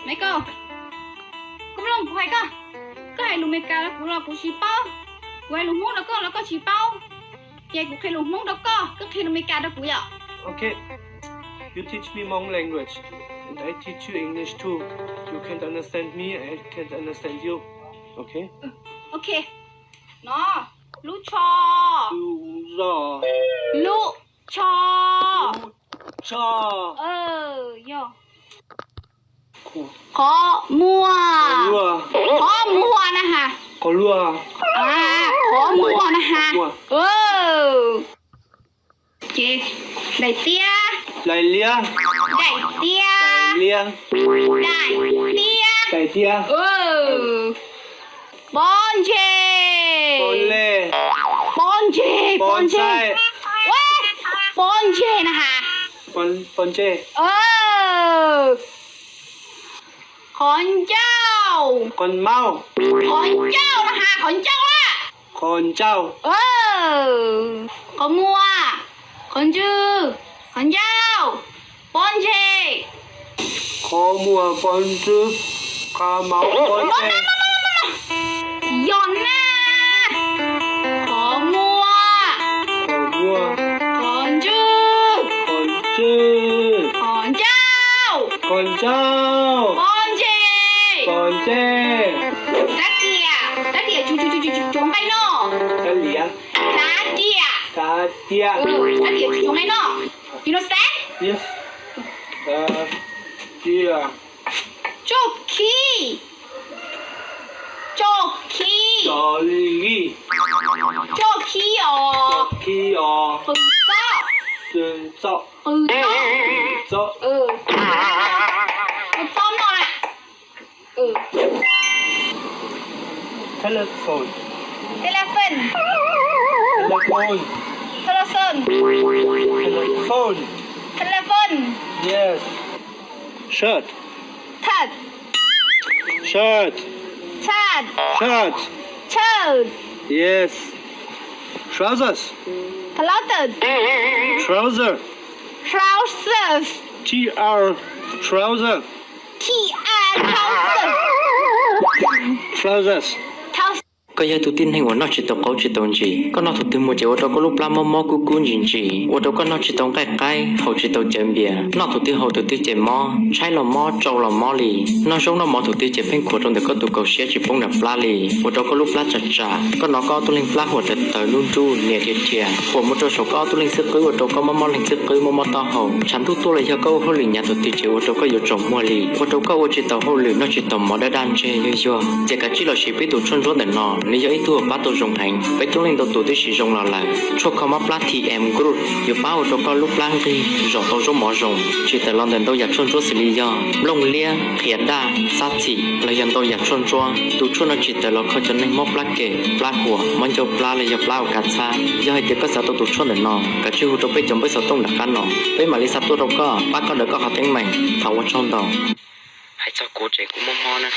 Michael, koj mloog kuv hais koj, koj hais lus Meskas rau kuv los kuv tsis paub, kuv hais lus Hmoob rau koj los koj tsis paub, ces kuv qhia lus Hmoob rau koj, koj qhia lus Meskas rau kuv yom. Okay. You teach me Hmong language, and I teach you English too. You can understand me, I can understand you. Okay? Ok. No, lub tsho. Lub tsho. Lub tsho. Yog. Qhov muag. Qhov muag na has. Qhov muag na has. Ces daim tiab. Daim tiab. Daim tiab. Daim tiab. Pob ntseg. Pob ntseg, pob ntseg. Pob ntseg na has. Qhov ncauj. Qhov ncauj na has, qhov ncauj a. Qhov ncauj. Qhov muag. Qhov ntswg. Qhov ncauj. Pob ntseg. Qhov muag, pob ntswg, qhov ncauj, pob ntseg. Yog na. Qhov muag. Qhov muag. Qhov ntswg. Qhov ntswg. Qhov ncauj. Qhov ncauj. Pob ntseg. Pob ntseg. Rab riam, rab riam tsuav nqaij noj. Rab riam. Rab riam. Rab riam tsuav nqaij noj. You understand? Yes. Rab riam. Tso khib. Tso khib. Tso khib. Tso khib os. Tso khib os. Qw txob. Qw txob. Qw txob. Qw txob. Qw txob no na. Telephone. Telephone. Telephone. Telephone. Telephone. Telephone. Yes. Shirt. Thawj. Shirt. Thawj. Shirt. Thawj. Yes. Trousers. Plawv tawm. Trouser. Trousers. T R. Trouser. T R. Trousers. Trousers. Koj yog tus tib neeg uas noj tsis tau qaub tsis tau ntsis, koj noj thaum twg mus ces ua rau koj lub plab mob mob kub kub ntsis ntsis, ua rau koj noj tsis tau nqaij qaib, haus tsis tau cawv npias, noj thaum twg haus thaum twg ces mob, tshaib los mob, tsau los mob li. Noj zaub noj mov thaum twg ces pheej khuav rau ntawm koj tus kaus siab tsis poob nram plab li, ua rau koj lub plab tsam tsam. Koj hnov koj ob tug leeg plab huam tawv tawv nruj nruj nias dhia dhia, huam mus rau saum koj ob tug leeg xwb qwb ua rau koj mob mob leeg xwb qwb mob mob taub hau. Tshav ntuj tuaj los yog koj ua hauj lwm hnyav thaum twg ces ua rau koj yuav tsaus muag li, ua rau koj ua tsis tau hauj lwm noj tsis tau mov daj daj ntseg yuag yuag. Ces kav tsij los siv peb tus tshuaj ntsuab ntawm no, nws yog ib tug uas pab tau zoo heev, peb coob leej ntau tus twb siv zoo los lawm. Tshuaj kho mob plab T M Group yuav pab ua rau koj lub plab nqig, zom tau zaub mov zoo. Tsis tawm los ntawm ntau yam tshuaj ntsuab xws li yog nplooj liab, qhiav daj, xab txhim los yog ntau yam tshuaj ntsuab. Tus tshuaj no tsis tawm los kho cov neeg mob plab kem, plab huam, mob ncauj plab los yog plab uas kav txhab. Yog hais tias koj xav tau tus tshuaj ntawm no, kav tsij hu rau peb cov npawb xov tooj nram qab no, peb mam li xa tuaj rau koj, pab koj daws koj qhov teeb meem. Thov ua tsaug ntau. Hais txog kuv ces kuv mob mob na.